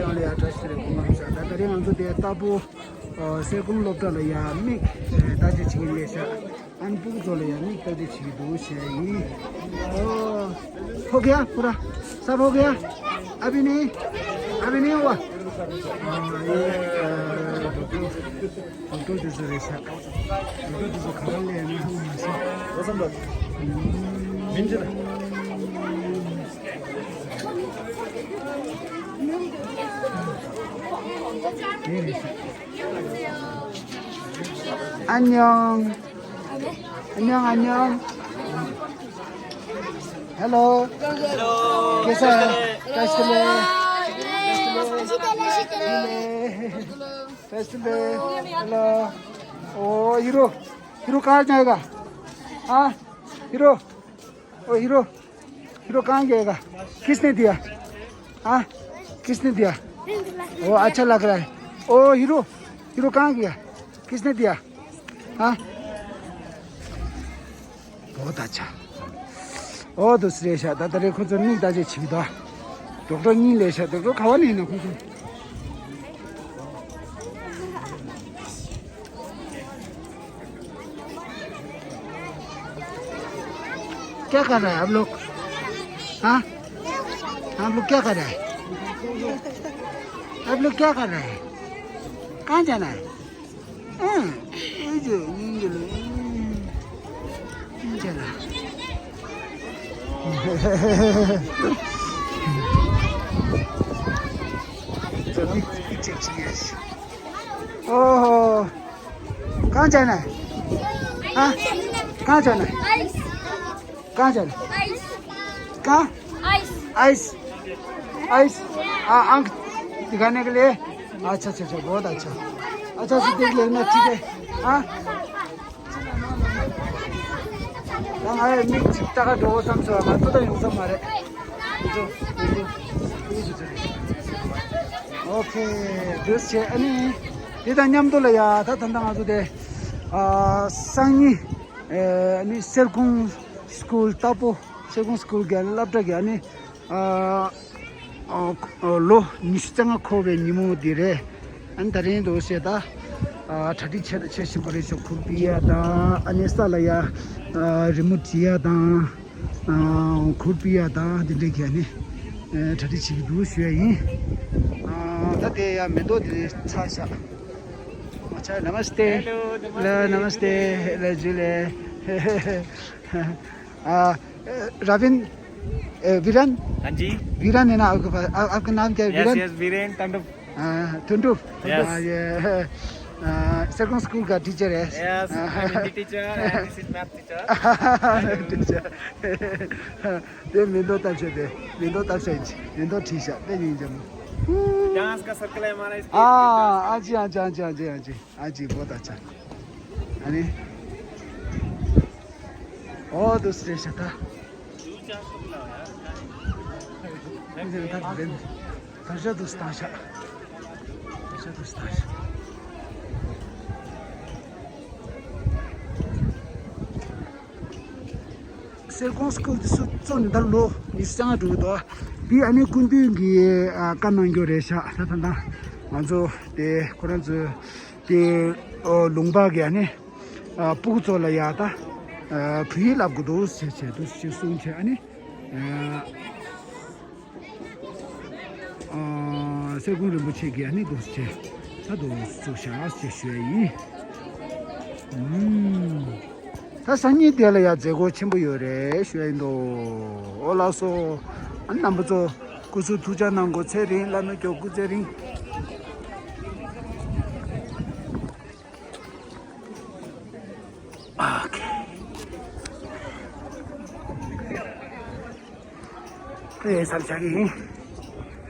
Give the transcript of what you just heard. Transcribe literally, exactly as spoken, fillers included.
ཡོངས་ལ་ཡ་བཀྲ་ཤིས་བདེ་ལེགས། སྐུ་ཁམས་བཟང་། ད་ད་རེས་ང་ཚོ་དེ་ལྟ་བུ་ཨ་གསེར་ཁུང་སློབ་གྲྭ་ལ་ཡ་མིག་ཨ་བརྟག་དཔྱད་བྱེད་ཀྱི་ལས་ཤག་ཨ་ནི་སྤུ་གུ་ཚོ་ལ་ཡ་མིག་བརྟག་དཔྱད་བྱེད་ཀྱི་འདུག་ཞེས་ཡིན། ཨོ། हो गया पूरा? सब हो गया? अभी नहीं? अभी नहीं हुआ? ཨ་ཡེ། ཨ་ཌོག་ཊར་དེ་ཚོ་རེད་ཤག་ཨ་ཌོག་ཊར་དེ་ཚོ་ག་པར་སླེབས་ཡོད་ན་ཧ་གོ་མ་སོང་། མིན་ཅི་ལ། ཨ་ཉོང་། ཨ་ཉོང་། ཨ་ཉོང་། हेलो। हेलो। कैसा है? कैसे ले? कैसे ले? कैसे ले? हेलो। ओ हीरो, हीरो कहाँ जाएगा? हाँ हीरो, ओ हीरो, हीरो कहाँ गएगा? किसने दिया? हाँ, किसने दिया? वो अच्छा लग रहा है। ओ हीरो, हीरो कहाँ गया? किसने दिया? हाँ, बहुत अच्छा। ओ दूसरे ཤག་ད་ད་རེས་ཁོ་ཚོ་མིག་བརྟག་དཔྱད་བྱེད་ཀྱི་འདུག་ཌོག་ཊར་གཉིས་སླེབས་ཤག་ཌོག་ཊར་ག་པར་ནས་ཡིན་ན་ཁོ་ཚོ། क्या कर रहा है आप लोग? हाँ? आप लोग क्या कर रहा है? आप लोग क्या कर रहा है? कहाँ जाना है? हाँ, ये जो, ये जो, ये जो ना। चल, पिक, पिक चेक चाहिए। ओहो। कहाँ जाना है? हाँ? कहाँ जाना है? कहाँ जाना है? कहाँ? आइस। आइस। हाँ, आंख दिखाने के लिए। अच्छा, अच्छा, अच्छा, बहुत अच्छा। अच्छा से देख लेना, ठीक है। हाँ? ད་ང་ཡང་མིག་ཅིག་ལྟ་ག་འགྲོ་བསམ་སོང་། ང་ཚོ་ད་ཡོང་ས་མ་རེད། ཨོ་ཁེ། འདུག་བྱས། ཨ་ནི་དེ་དང་མཉམ་དུ་ལ་ཡ་ད་ད་ལྟ་ང་ཚོ་དེ་ཨ་སང་ཉིན་ཨ་ནི་གསེར་ཁུང་སི་ཀུལ་ལྟ་བུ། གསེར་ཁུང་སི་ཀུལ་གྱི་ཨ་ནི་སློབ་གྲྭ་གི་ཨ་ནི་ཨ་ཨ་ལོ་ཉི་ཤུ་རྩ་ལྔ་འཁོར་བའི་ཉིན་མོ་འདི་རེད། ཨ་ནི་ད་རིང་འདུག་བྱས་ད་ཨ་གྲ་སྒྲིག་བྱས་དང་བྱེད་བཞིན་པ་རེད། ཤོག་ཁུར་ཕུད་ཡ་དང་། ཨ་ནི་ས་ལ་ཡ་ཨ་རི་མོ་བྲིས་ཡ་དང་། ཨ་ཁུར་ཕུད་ཡ་དང་། འདི་འདྲའི་གི་ཨ་ནི་ཨ་གྲ་སྒྲིག་བྱེད་ཀྱི་འདུག་ཞུ་ཡ་ཡིན། ཨ་ད་དེ་ཡ་མེ་ཏོག་དེ་ཚར་བཞག་ཨ་ཅག་ནམ་སྟེ། हेलो, नमस्ते। हेलो जुले। आ, राविन, ए, विरन? हाँ जी। विरन है ना आपके पास? आप, आपका नाम क्या है? यस, विरन? यस, वीरेन टंडुप। हाँ, टुंडुप। यस। हाँ, ये, आ, सरगम स्कूल का टीचर है। यस, हाँ। I am Hindi teacher and this is math teacher. Teacher. हाँ, ये मिंदो तब से दे, मिंदो तब से, मिंदो ठीक है, ये नहीं जम। डांस का सर्कल है हमारा, इसके हाँ, हाँ जी, हाँ जी, हाँ जी, हाँ जी, हाँ जी। हाँ जी, बहुत अच्छा। ཨ་ནི། ཨོ་དུ་སི་རེད་ཤག་ད། གསེར་ཁུང་སི་ཀུལ་དེ་ཚོ་བཙུགས་ནས་ད་ལོ་ཉི་ཤུ་རྩ་ལྔ་འགྲོ་གི་འདུག་དེ་ཨ་ནི་སྐུ་མདུན་གྱིས་ཨ་བཀའ་གནང་རྒྱུ་རེད་ཤག་ད་ད་ད་ང་ཚོ་དེ་ཁོ་རང་ཚོའི་དེ་ཨོ་ལུང་པ་གི་ཨ་ནི་ཨ་སྤུ་གུ་ཚོ་ལ་ཡ་ད་ཨ་བོད་ཡིག་བསླབ་དགོས་འདུག་ཟེར་བྱས་འདུག་ཅེས་གསུངས་བྱས། ཨ་ནི་ཨ་ཨ་གསེར་ཁུང་རིན་པོ་ཆེ་གིས་ཨ་ནི་འདུག་སེ་བྱས་ད་འདུག་བཙུགས་བཞག་ཅེས་ཞུ་ཡ་ཡིན། ཨུམ། ད་སང་ཉིན་དེ་ལ་ཡ་མཛད་སྒོ་ཆེན་པོ་ཡོད་རེད་ཞུ་ཡ་ཡིན་ཏོ། ཨོ་ལགས་སོ། ཨ་ནི་རྣམ་པ་ཚོ་སྐུ་གཟུགས་ཐུགས་ཅག་གནང་། སྐུ་ཚེ་རིང་། བླ་མ་མཆོག་སྐུ་ཚེ་རིང་། ཨོ་ཁེ། དེ་ཡིན་བསམ་བྱ་གི་ཡིན།